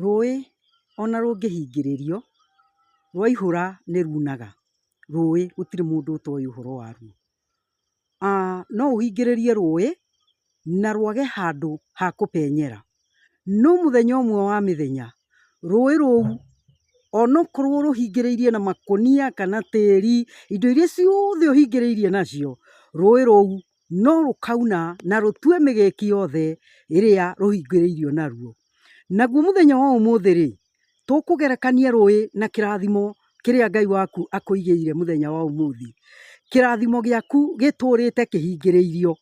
Rũĩ ona rũngĩhingĩrĩrio, rwaihũra nĩ runaga. Rũĩ gũtirĩ mũndũ ũtoĩ ũhoro waruo. No ũhingĩrĩrie rũĩ na rwage handũ ha kũpenyera. No mũthenya ũmwe wa mĩthenya, rũĩ rũu onokorwo rũhingĩrĩirie na makũnia kana tĩri, indo iria ciothe ũhingĩrĩirie nacio, rũĩ rũu no rũkauna na rũtue mĩgĩki yothe ĩrĩa rũhingĩrĩirio naruo. Naguo mũthenya wa ũmũthĩ rĩ, tũkũgerekania rũĩ na kĩrathimo kĩrĩa Ngai waku akũigĩire mũthenya wa ũmũthĩ. Kĩrathimo gĩaku gĩtũrĩte kĩhingĩrĩirio.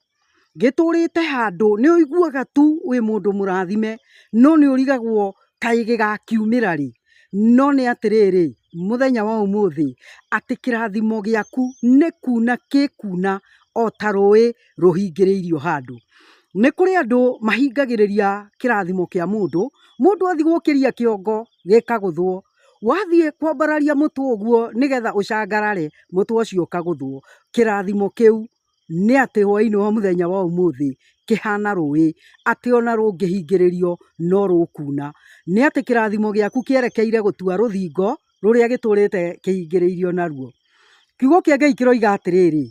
Gĩtũrĩte handũ nĩ ũiguaga tu wĩ mũndũ mũrathime, no nĩ ũrigagwo kaĩ gĩgakiumĩra rĩ. No nĩ atĩrĩrĩ, mũthenya wa ũmũthĩ, atĩ kĩrathimo gĩaku nĩ kuna gĩkuna o ta rũĩ rũhingĩrĩirio handũ. Nĩ kũrĩ andũ mahingagĩrĩria kĩrathimo kĩa mũndũ, mũndũ athiĩ gũkĩria kĩongo gĩkagũthwo. Wathiĩ kwambararia mũtwe ũguo nĩgetha ũcangarare, mũtwe ũcio ũkagũthwo. Kĩrathimo kĩu nĩ atĩ hwaĩ-inĩ wa mũthenya wa ũmũthĩ kĩhana rũĩ, atĩ ona rũngĩhingĩrĩrio no rũkuna. Nĩ atĩ kĩrathimo gĩaku kĩerekeire gũtua rũthingo rũrĩa gĩtũrĩte kĩhingĩrĩirio naruo. Kiugo kĩa Ngai kĩroiga atĩrĩrĩ,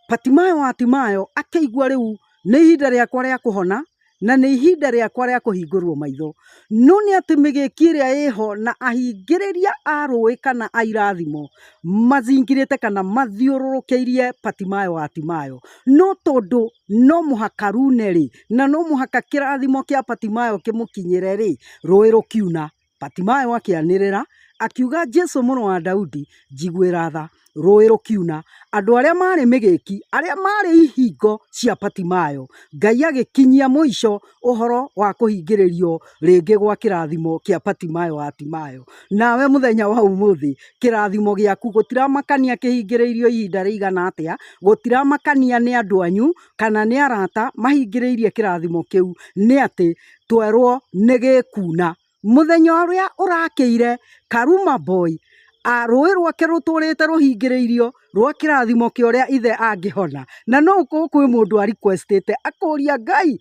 Batimayo wa Timayo akĩigua rĩu nĩ ihinda rĩakwa rĩa kũhona na nĩ ihinda rĩakwa rĩa kũhingũrwo maitho. No nĩ atĩ mĩgĩki ĩrĩa ĩho na ahingĩrĩria a rũĩ kana a irathimo mazingirĩte kana mathiũrũrũkĩirie Batimayo wa Timayo. No tondũ no mũhaka rune rĩ, na no mũhaka kĩrathimo kĩa Batimayo kĩmũkinyĩre rĩ, rũĩ rũkiuna. Batimayo akĩanĩrĩra, akiuga, Jesu mũrũ wa Daudi, njiguĩra tha. Rũĩ rũkiuna. Andũ arĩa maarĩ mĩgĩki, arĩa maarĩ ihingo cia Batimayo, Ngai agĩkinyia mũico ũhoro wa kũhingĩrĩrio rĩngĩ gwa kĩrathimo kĩa Batimayo wa Timayo. Nawe mũthenya wa ũmũthĩ, kĩrathimo gĩaku gũtiramakania kĩhingĩrĩirio ihinda rĩigana atĩa, gũtiramakania nĩ andũ anyu kana nĩ arata mahingĩrĩirie kĩrathimo kĩu, nĩ atĩ twerwo nĩ gĩkuna. Mũthenya ũrĩa ũrakĩire Karuma Boy, rũĩ rwake rũtũrĩte rũhingĩrĩirio rwa kĩrathimo kĩa ũrĩa ithe angĩhona. Na no ũkorwo kwĩ mũndũ a request ĩte akũria Ngai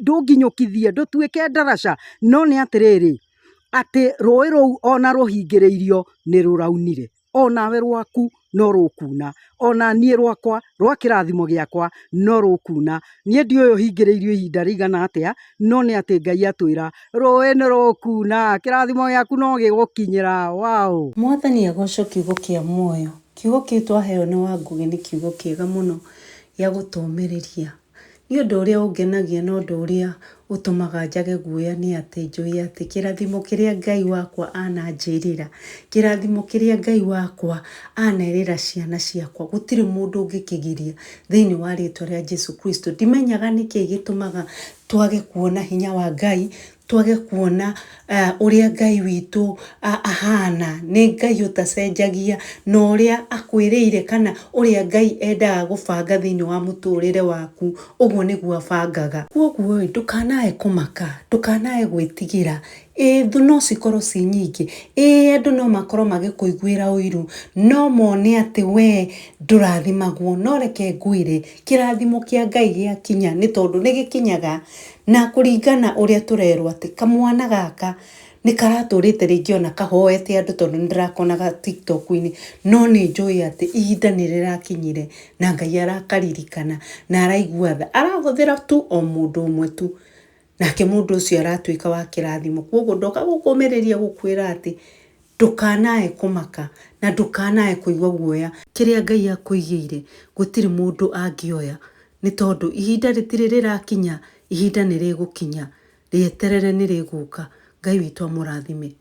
ndũnginyũkithie ndũtuĩke ndaraca. No nĩ atĩrĩrĩ, atĩ rũĩ rũu ona rũhingĩrĩirio nĩ rũraunire. O nawe rwaku no rũkuna, o na niĩ rwakwa rwa kĩrathimo gĩakwa no rũkuna. Niĩ ndiũĩ ũhingĩrĩirio ihinda rĩigana atĩa, no nĩ atĩ Ngai atwĩra, rũĩ nĩ rũkuna, kĩrathimo gĩaku no gĩgũkinyĩra. Wow! Mwathani agocwo kiugo kĩa muoyo. Kiugo kĩu twaheo nĩ Wangũgĩ nĩ kiugo kĩega mũno gĩa gũtũmĩrĩria. Niĩ ũndũ ũrĩa ũngenagia na ũndũ ũrĩa ũtũmaga njage guoya nĩ atĩ njũĩ atĩ kĩrathimo kĩrĩa Ngai wakwa ananjĩrĩra, kĩrathimo kĩrĩa Ngai wakwa anerĩra ciana ciakwa, gũtirĩ mũndũ ũngĩkĩgiria thĩinĩ wa rĩtwa rĩa Jesu Kristo. Ndimenyaga nĩkĩ gĩtũmaga twage kuona hinya wa Ngai, twage kuona ũrĩa Ngai witũ ahana. Nĩ Ngai ũtacenjagia na ũrĩa akwĩrĩire kana ũrĩa Ngai endaga gũbanga thĩinĩ wa mũtũrĩre waku, ũguo nĩguo abangaga. Kwoguo ĩ, ndũkanae kũmaka, ndũkanae gwĩtigĩra. Ĩĩ thũ no cikorwo ciĩ nyingĩ, ĩĩ andũ no makorwo magĩkũiguĩra ũiru, no mone atĩ we ndũrathimagwo. No reke ngwĩre, kĩrathimo kĩa Ngai gĩakinya, nĩ tondũ nĩ gĩkinyaga, Na kũringana ũrĩa tũrerwo atĩ kamwana gaka nĩ karatũrĩte rĩngĩ ona kahoete andũ tondũ nĩ ndĩrakonaga TikTok-inĩ, no nĩ njũĩ atĩ ihinda nĩ rĩrakinyire na Ngai arakaririkana na araigua tha. Arahũthĩra tu o mũndũ ũmwe tu, nake mũndũ ũcio aratuĩka wa kĩrathimo. Kwoguo ndoka gũkũmĩrĩria gũkwĩra atĩ ndũkanae kũmaka na ndũkanae kũigua guoya. Kĩrĩa Ngai akũigĩire gũtirĩ mũndũ angĩoya Nĩ tondũ ihinda rĩtirĩ rĩrakinya, ihinda nĩ rĩgũkinya, rĩeterere nĩ rĩgũka. Ngai witũ amũrathime.